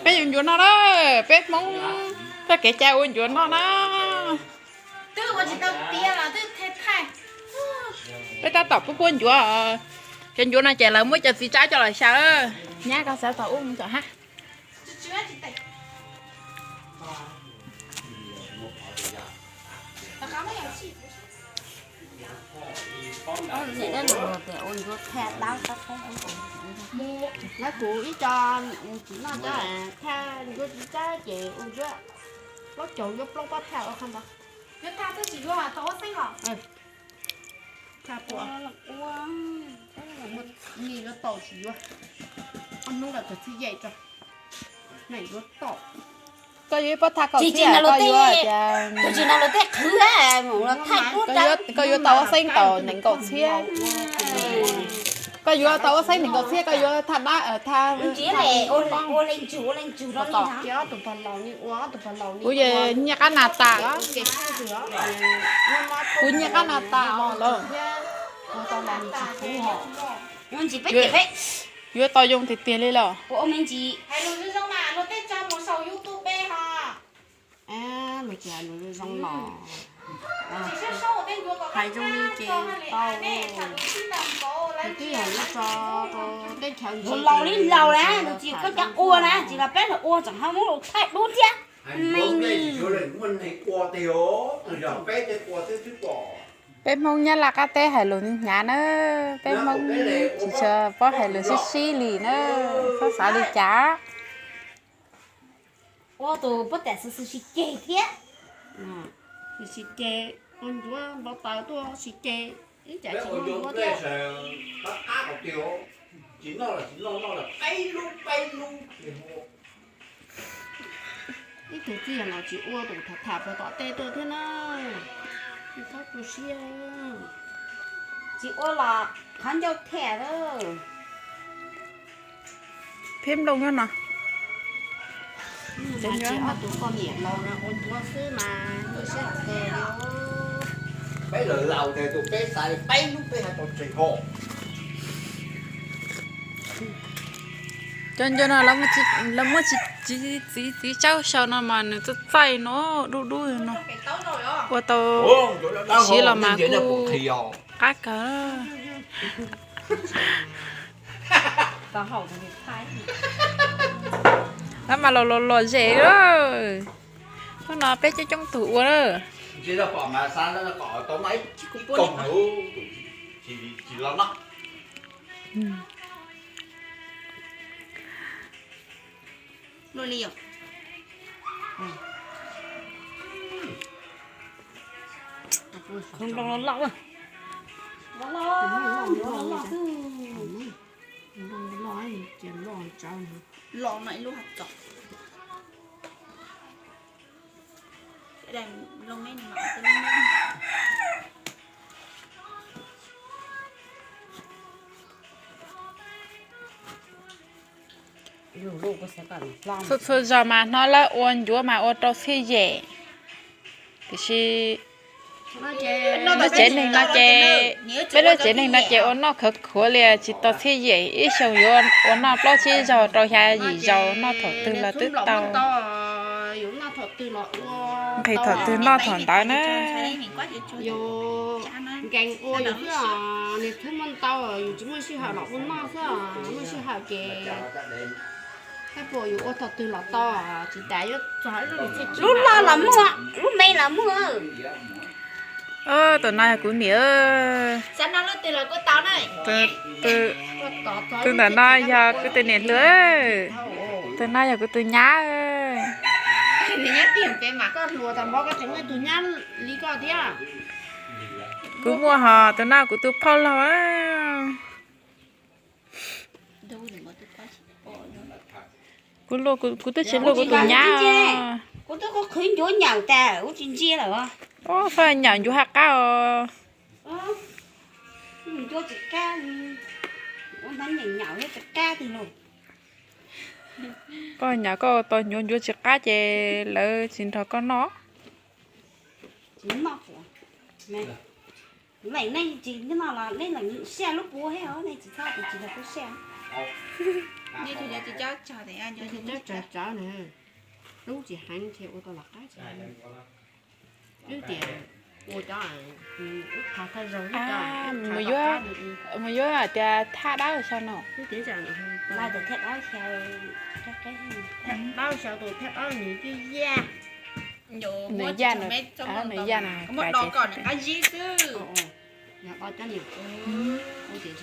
Peb yuav ncuav noj na, peb Hmoob txoj kev cai ua ncuav noj na. Peb tab tom pub puab ncuav, cov ncuav no ces lawv muab cov txiv tsawb coj los xyaw. Nyab koj xav tau ub mus tom hab. Lawv kuv ib co tsis noj cov thaj ncuav txiv tsawb ces ua ncuav plaub caug yuav plaub pob thaj ua qhov ntawd. Yuav thaj twb tsis yuav tau ua xeeb los. Thaj pua, ua, ua, ua, ua, yuav tau tsis yuav. Ob hnub lawm kawg txhiab yem tso. Neeg yuav tau. Koj yuav ib pob thaj kaum txhiab, koj yuav, tus tsis no lawv tej qhwv, koj yuav tau ua xeeb tau nees nkaum txhiab. Koj yuav tau ua xeeb nees nkaum txhiab, koj yuav thaj dab thaj. Kuv nyiaj qab nas tas, kuv nyiaj qab nas tas os los. Yuav tau yoo tiag tiag li los. Hais zoo li ces tau, twb yog lub tso rau teb chaws laus na, tus tsis koj cov ua na, tsis los peb los ua tseem ho muab los thaij dub thiab. Peb Hmoob Nyab Laj qab teb hais lus hnyav na, peb Hmoob tsis tshua paub hais lus sib sib li na, txhob xav li cas. Ua tus pob tam xwm xwm sib ceg thiab. Sib ceg, ua ncuav npau taws tuaj sib ceg, ib cas tsis muaj ncuav thiab. Ib tug txiv yog no tsis ua tus tham tham puag tom tej tuaj thiab na. Txhob tu siab. Tsis ua los qhov ncauj them lawm. Pheb nplooj nyob no. Ob tug poj niam laus no ua ncuav xwb mas nyuaj siab kawg li. Peb lawv laus tes tus peb xav li peb lub peb hais tau tseg ho. Cov ncua no lawv muab txiv txiv tsawb xyaw no mas nws txaij txaij no, dub dub no. Ua tau siv los mas kuj qab kawg. Lawv mas los los los zem. Hnub no peb coob coob tug ua na. Nplooj loj loj, loj loj xwb. Los no ib lub hais txog. Txhua txhua zaus mas hnov lawv ua ncuav mas ua rau txhiab yem, tiam sis lub tsev neeg no ces, peb lub tsev neeg no ces ua noj khawv khuav li tsis tau txhiab yem, ib xyoos yuav ua noj plaub tsib zaug rau xya yim zaus, noj thaum twg los twb tau. Nqhis thaum twg noj thaum ntawd na. Nkees ua yus xwb, nws twb muaj ntau, yus tsis muaj sij hawm los ua noj xwb, muaj sij hawm ces thaij puas yus ua thaum twg los tau, tsis tas yuav txog lub loj los muaj, lub me los muaj. Tus no yog kuv niam. Tus ntawm no yog kuv tus niam hluas. Tus no yog kuv tus nyab. Kuv muaj hos tus no kuv tus phauj laug. Kuv twb tsis luaj kuv tus nyab. Kuv twb qhwv ncuav nyawm tas kuv tsis ntsia lawm. Ub, faj nyawm ncuav haj qab os. Ncuav tsis qab, ua hnab nyeem nyawm thiab tsis qab tiag lauj. Koj nyawm koj tau ncuav ncuav tsis qab ces lawv tsis nrog koj noj. Tsis noj, leej nej tsis noj los nej leej siaj lub puav thiab, nej tsis txhob tsis tsis tau siaj. Cov tsawv tsawv na, lub tsis heev ces ua tau lawv qab tsis heev. Wb tias ua cov wb qhov thaj zaug, mus yuav tias thaj dawb xyaw no. Wb tias thaj dawb xyaw, thaj dawb xyaw tus thaj dawb nws twb yaj. Nws yaj, nws yaj na, qab zib xwb. Yog do cov niam, ua tias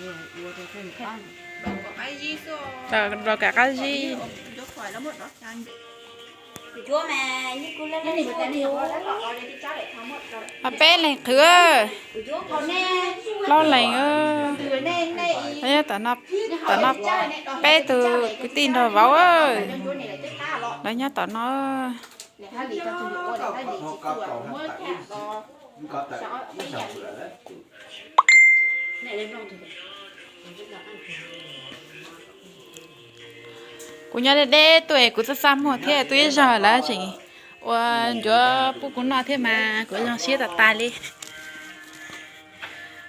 ua rau rau kam qab zib. Peb leeg qhwv, plaub leeg, tom no peb tug kwv tij nrog vauv, lawv nyob tom no. Kuv nyob deb deb tuaj es kuv txaj txaj muag thiab, tuaj ib zaug lawv tseem ua ncuav pub kuv noj thiab mas kuv zoo siab tas tas li.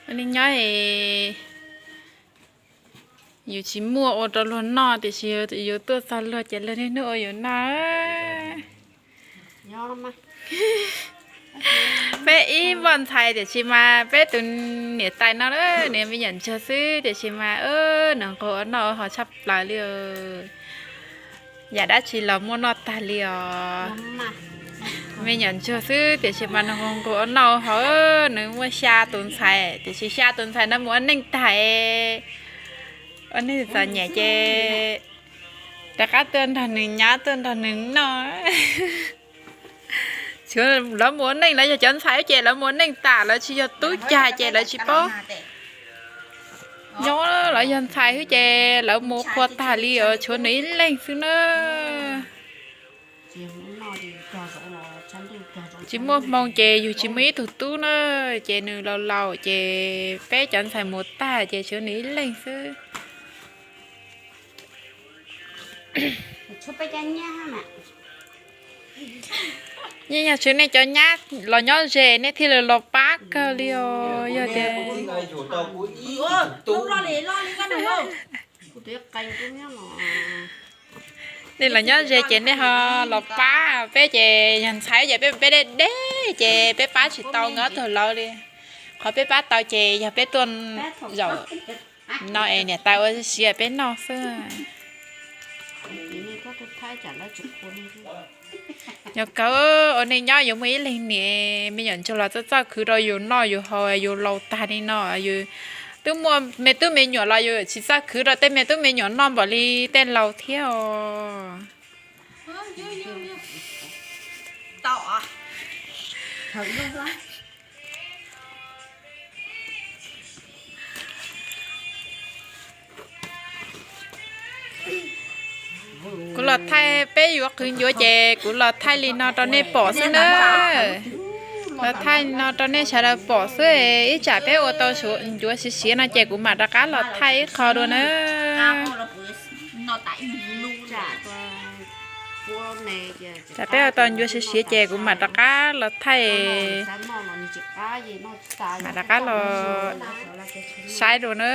Ua li nyob es yus tsis muaj ua rau luag noj tiam sis yus tuaj txog luag ces luag niaj hnub ua yus noj. Peb ib npoj ntxhais tiam sis mas peb tus niam tais no nws me nyuam ntsuag xwb tiam sis mas nws nquag ua noj ua haus tshaj plaws li. Yam dab tsi los muaj noj tag li os. Me nyuam ntsuag xwb tiam sis mas nws nquag ua noj ua haus, nws muaj xya tus ntxhais tiam sis xya tus ntxhais no mus ua neej tag, ua neej txom nyem ces rov qab tuaj nrog nws nyob tuaj nrog nws noj. Lawv mus ua neej, lawv yog cov ntxhais ces lawv mus ua neej tas, lawv tsis yog tub cag ces lawv tsis paub. Nyob lawv yog ntxhais xwb ces lawv mus qhua tag li os, tshuav nws ib leeg xwb na. Tsis muaj hmoo ces yus tsis muaj ib tug tub na, ces nws laus laus ces peb cov ntxhais mus tag ces tshuav nws ib leeg xwb. Yeej yog tshuav nej cov nyab los nyob ze nej thiaj li los pab kawg li os. Yog tias nej los nyob ze ces nej ho los pab peb ces yog ntxhais ces peb, peb deb deb ces peb pab tsis tau nkawd ob tug laus li. Qhov peb pab tau ces yog peb tuaj zaum no es niam tais ua siav peb noj xwb. Yog kawg ua neej nyob yus muaj ib leeg niam me nyuam ntsuag los txawj txawj khwv rau yus noj yus haus, yus laus tag li no, yus twb muaj me tub me nyuam los yus tsis txawj khwv rau tej me tub me nyuam noj npaum li tej laus thiab os. Kuv los thaij, peb yuav qhwv ncuav ces kuv los thaij li no rau nej pom xwb na. Los thaij li no rau nej sawv daws pom xwb, ib tsam peb ua tau ncuav siav siav no ces kuv mam rov qab los thaij ib qho dua na. Tsam peb ua tau ncuav siav siav ces kuv mam rov qab los thaij, mam rov qab los saib dua na.